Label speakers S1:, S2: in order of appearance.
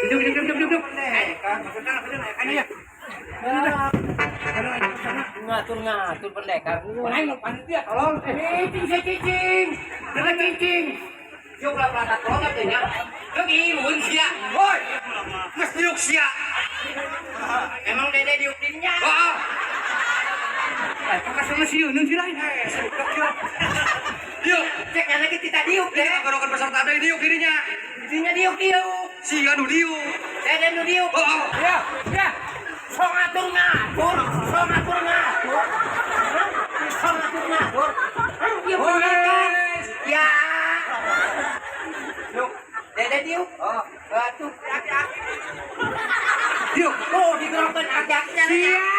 S1: Duduk, duduk, duduk, duduk. Pendekar, maksudnya apa sih? Kan ya.
S2: Ngatur-ngatur pendekar.
S1: Aing mau panitia, tolong. Cicing, saya cicing. Dengar cicing.
S2: Yuk lah pelata tolong atuh nya. Geuk imun sia.
S1: Woi, geus diuk sia.
S2: Emang dede diuk dinya.
S1: Heeh. Eh, pakai sama sieu nun sih lain. Yuk,
S2: Cek nyana kita diuk
S1: ini
S2: deh.
S1: gorokan peserta ada diuk dirinya.
S2: Dinya diuk diuk.
S1: Sia nu diuk.
S2: Dede nu diuk.
S1: Oh, oh.
S2: Ya, ya. So ngatur ngatur, so ngatur ngatur. Hah? So ngatur ngatur. Hah? Iya pendekar. Ya. Yuk, dede diuk. Oh, atuh.
S1: Diuk.
S2: Oh, digerokan aki-akinya.
S1: Sia.